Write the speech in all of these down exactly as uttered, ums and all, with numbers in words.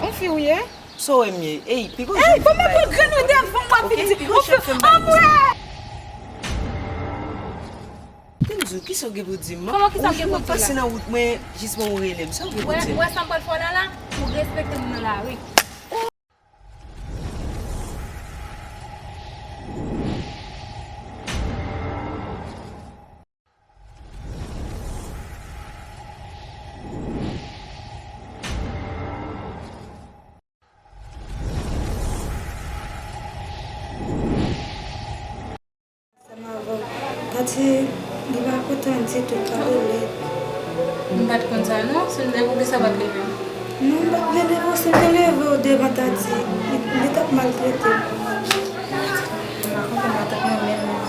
On fi ou ye? Sa w wè m ye? Ey, piga w janm fè bagay konsa. Ey, ban m pran grenn ou devan w ap vin di, on fi, anmwey! Te m di w, kisa w gen pou di m? Kòman, kisa m gen pou di w la? Ou pase nan wout mwen, jis bon ou rele m. Sa w gen pou di m? Ou wè sa m pral fè w la la? Ou respekte moun nan lari. Ansanm avè w. Tati, li pa kontan ditou, pa rele. M pa t konn sa non, si m te konn sa, m pa t leve m. Non, m pa t vle leve w, si m te leve w devan Tati, li, li t ap maltrete m. M pa konprann, m pa t ap renmen l non.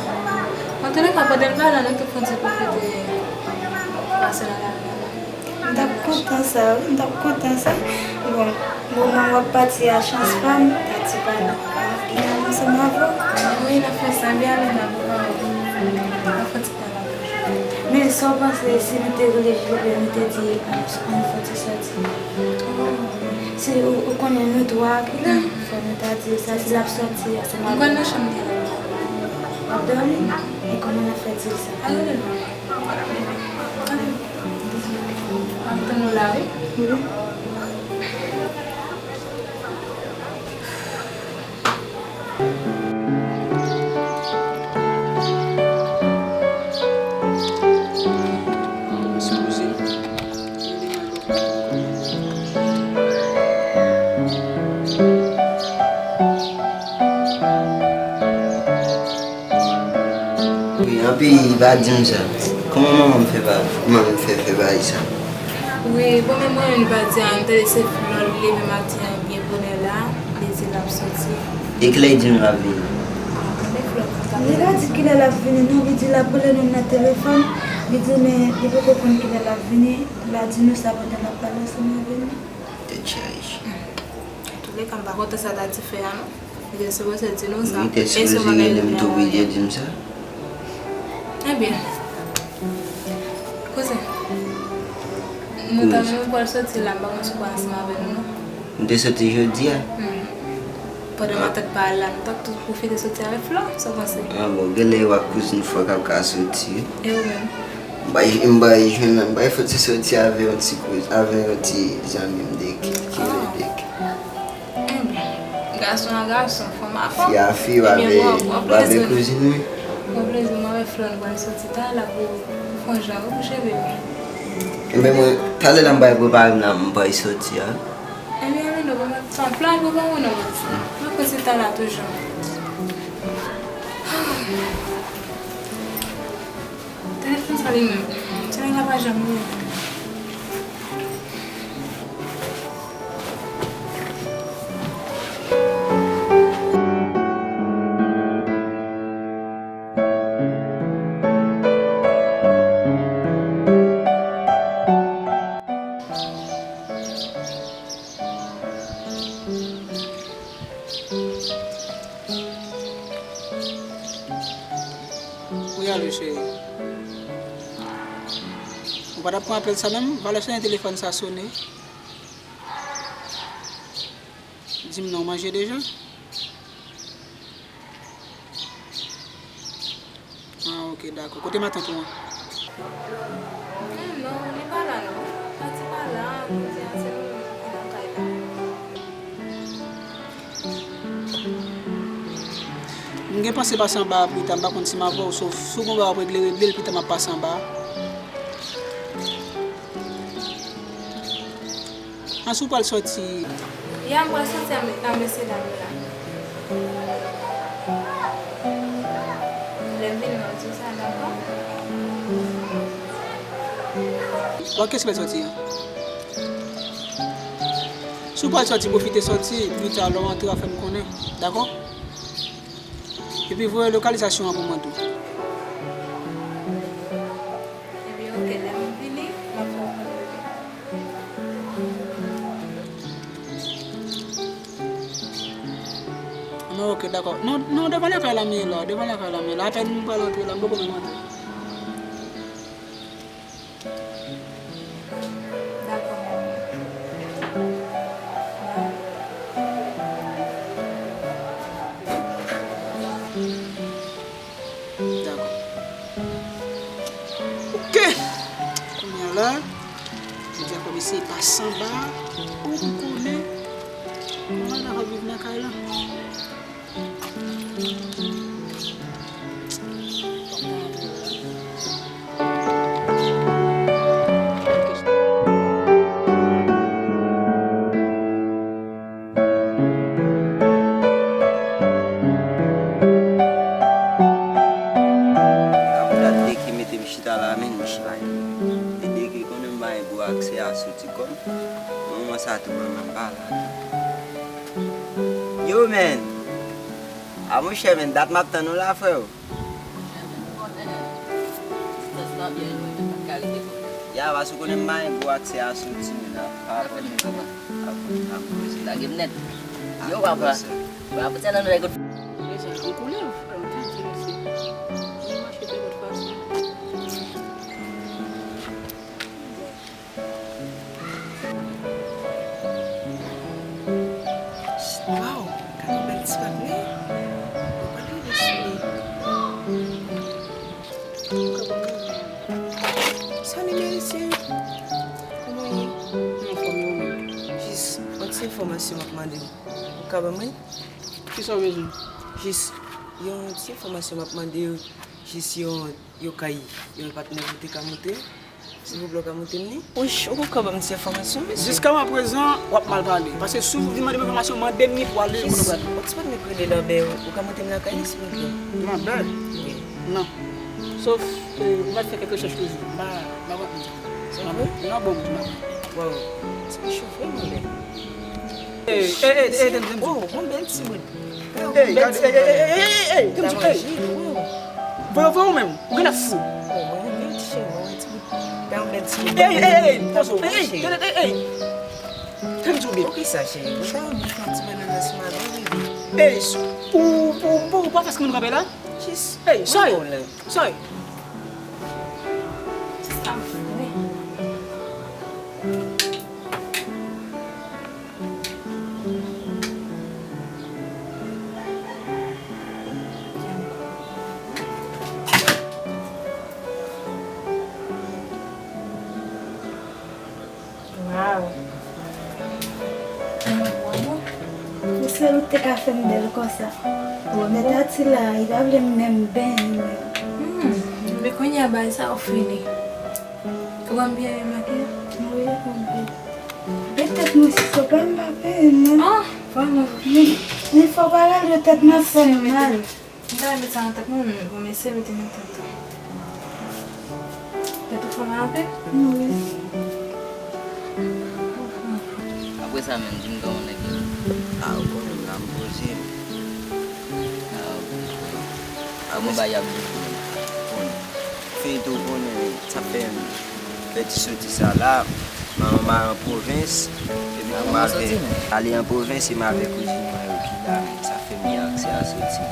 Antouleka, pandan l pa la, nou te fon ti pwofite pase nan lari a. M t ap kontan sa, wi, m t ap kontan sa. Bon, moman w ap pati a, chans pa m, Tati pa la. Li al ansanm avè w. Wi, n ap fè sa, li al menm avè w. N ap fè ti pale. Men sa w panse si nou te rele Jilbè, nou te di, ann fè ti sòti? Si ou, ou konnen nou twa ki la, fò nou ta di l sa, si l ap sòti ansanm avè nou. Mwen nan chanm li. W ap dòmi? E kòman n ap fè di l sa? Al rele l non. Al rele l. M ap tann ou la, wi. Wi. Wi, anpi li pa di m sa. Kòman manman m fè pa, manman m fè fè bagay sa? Wi, bon, men mwen menm li pa di anyen, m tande se flò li leve maten an byen bonè la, li di l ap sòti. E kilè li di nou l ap vini? Li pa di kilè l ap vini non, li di l ap rele nou nan telefòn, li di men li poko konn kilè l ap vini, l a di nou sa pandan l ap pale ansanm avè nou. Tèt chaje. Antouleka, m pa kontan sa Tati fè a non. Li te sipoze di nou sa. Li te sipoze rele m tou pou li te di m sa. Ebyen, kouzen, nou ta renmen pral sòti la, m pa konn si w pral ansanm avè nou non. Nou te sòti jodi a? Hmm. Pandan matant pa al la, nou t ap tou pwofite sòti avèk Flò, sa w panse? A bon, genlè e w ak kouzin Flò k ap ka sòti wi. E ou menm? M bay, m bay jwenn, m bay fòt se sòti avè yon ti kouz, avè yon ti zanmi m de ki, ki rele Dek. Ebyen, gason a gason, fanm a fanm. Fi a fi, w avè, w avè kouzin mwen. Pran plezi, mwen avè Flò nou pral sòti talè la pou, pou fè yon jan wi pou cheve nou. Ebyen mwen, talè la m pral prepare m la, m pral sòti a. Ebyen, ale non, bon, fanm Flò al prepare w non, baz. M ap rete talè la toujou. Telefòn sa li menm. Ti nèg la pa janm rele. Wi, alo, cheri. Ou pa t ap pran apèl sa menm? Valè sonnen telefòn sa sonnen. Di m non, w manje deja? Ah, ok, dakò. Kote matant ou an? Hmm, non, li pa la non. Tati pa la, kounye a se nou menm ki nan kay la. M gen panse pase anba a pita, m pa konn si m avè w, so, si w gen yon bagay w ap regle, regle l, pita m ap pase anba a. Ansi w pral sòti? Ya, m pral sòti a, a mesye dam yo la. Lè m vini, m ap di w sa, dakò? W a kilè w pral sòti a? Si w pral sòti, pwofite sòti, pita lè w antre w a fè m konnen, dakò? Epi voye lokalizasyon an pou mwen tou. Ebyen, ok, lè m vini, m ap fè w konnen, ok? Non, ok, dakò. Non, non, devan lakay la m ye la, devan lakay la m ye la. Apèn m pral antre la, m poko menm antre. Dakò, manmi. Bye. Ok. Kounye a la, jodi a kòm se pa sanba, ou m konnen kòman l ta fè viv nan kay la. Gade de ki mete m chita la, men m chita. De de ki konnen m pa gen gwo aksè a soti kò m. Nan moman sa tou, manman m pa la. Yo, men. A monchè, men, dat m ap tann ou la, frè. Ya, paske w konnen m pa gen gwo aksè a soti, men, a, pa rapò a, a, a, lage m nèt. Yo, papa. Papa, se nan nèg. Deja, yon koulèv. Mwen mache de lòt fason. Waw, gade yon bèl ti patnè. Ou pa gen ide sou li. Ou ka ban mwen. Salut, mesye. Kòman w ye? Mwen anfòm, e ou menm? Jis yon ti enfòmasyon m ap mande w. Ou ka ban mwen? Kisa w bezwen? Jis yon ti enfòmasyon m ap mande w. Jis yon, yon kay, yon patnè pou te ka montre m. Silvouplè, w ka montre m li? Wi, ou poko ka ban m ti enfòmasyon, mesye. Jiska prezan, w ap mal pale. Paske si w vin mande m enfòmasyon, mande m li pou ale, mwen pral. Jis, yon ti patnè k rele Lanbè, ou ka montre m lakay li, silvouplè? Lanbè? Wi. Non. Sof, e, ou mèt fè kèk rechèch toujou. M pa, m pa konn sa. Se vre? Non, bon, m pa konn. Waw. Ti mesye vrèman bèl. Ey, ey, ey, ey, tande, tande. Oh, yon bèl ti bout. Ey, gade, ey, ey, ey, ey, ey, tande, ey. Voye, voye ou menm. Ou genlè fou. Oh, mwen renmen ti cheri, mwen renmen ti bout. Yon bèl ti bout. Ey, ey, ey, ey, poze w. Ey, ey, ey, ey. Tande w byen. Poukisa, cheri? Mwen ta renmen fè yon ti bannann ansanm avè w, bebe. Ey, ou, ou, ou, ou pa fè sa moun kanpe la? Jis. Ey, sorry. Sorry. Sa vre. Waw. Ou sèl ou te ka fè m bèl konsa. Mèt Atila, li pa vle m menm benyen. Hmm, men kounye a bagay sa ou fini. Ou wè m byen remake? Wi, ou bèl. Petèt mwen si se pa m pa benyen non. Ah, vrèman. Men, men fò pa rale tèt mwen fè m mal. M ta met sa nan tèt mwen, men bon, mesye mete nan tèt ou. Tèt ou fè mal anpil? Wi. Apre sa menm, di m kòman nèg yo ye? A, ou konnen m la, m poze m. A, ok. A, bon, ba y ap di w menm. Konnen. Feyton konnen sa fè m fè ti soti sa la. Manman m al an pwovens, epi pou m avè, ale an pwovens, e m avè kouzin mwen yo ki la, men sa fè m gen aksè a soti.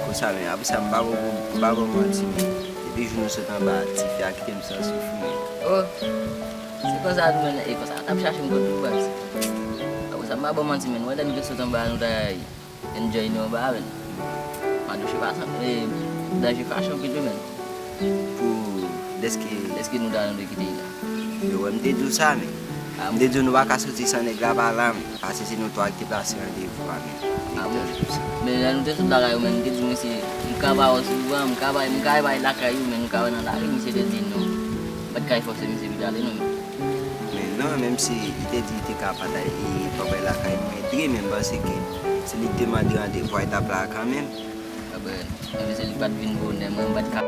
Konsa, men apre sa, m pa ba w, m pa ba w manti, men depi jou nou sot anba, tifi a kite m san soufri. Oh, se konsa tou, men, e konsa, t ap chache m kot tou, baz. Apre sa, m pa ba w manti, men, wè lè nou te sot anba, nou ta enjoy nou anba, men. Madouche pa san, e, danje fache anpil wi, men. Pou, dèske, dèske nou ta nan de kite la. Yo wè m te di w sa, men. M te di w nou pa ka soti san nèg la pa la, men. Paske se nou twa ki te plase randevou a, men. A bon? Men lè nou te sot lakay ou, men, m te di misye, m ka ba w sou van, m ka bay, m ka bay lakay ou, men nou ka wè nan lari, misye te di non. M pa t ka fòse misye pou l ale non, men. Men non, menm si li te di li te ka pa t al, li pa bay lakay mwen, dri, men m panse ke si li te mande randevou a, li t ap la kanmenm. Apre, menm si li pa t vin bonè, mwen, m pa t ka.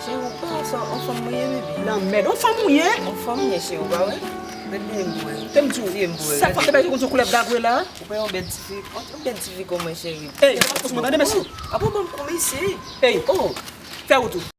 Cheri, ou pa wè se yon fanm mwen ye, baby? Lanmèd, yon fanm ou ye? Yon fanm mwen ye, cheri, ou pa wè? Gad byen m bwè. Te m di w, sa fanm te bay konn se koulèv gagwe la? Ou pa yon bèl tifi, yon bèl tifi kòman, cheri? Ey, ou pa kòmanse mwen tande, mesye. Apre, ban m kòmanse. Ey, oh, fè wout ou.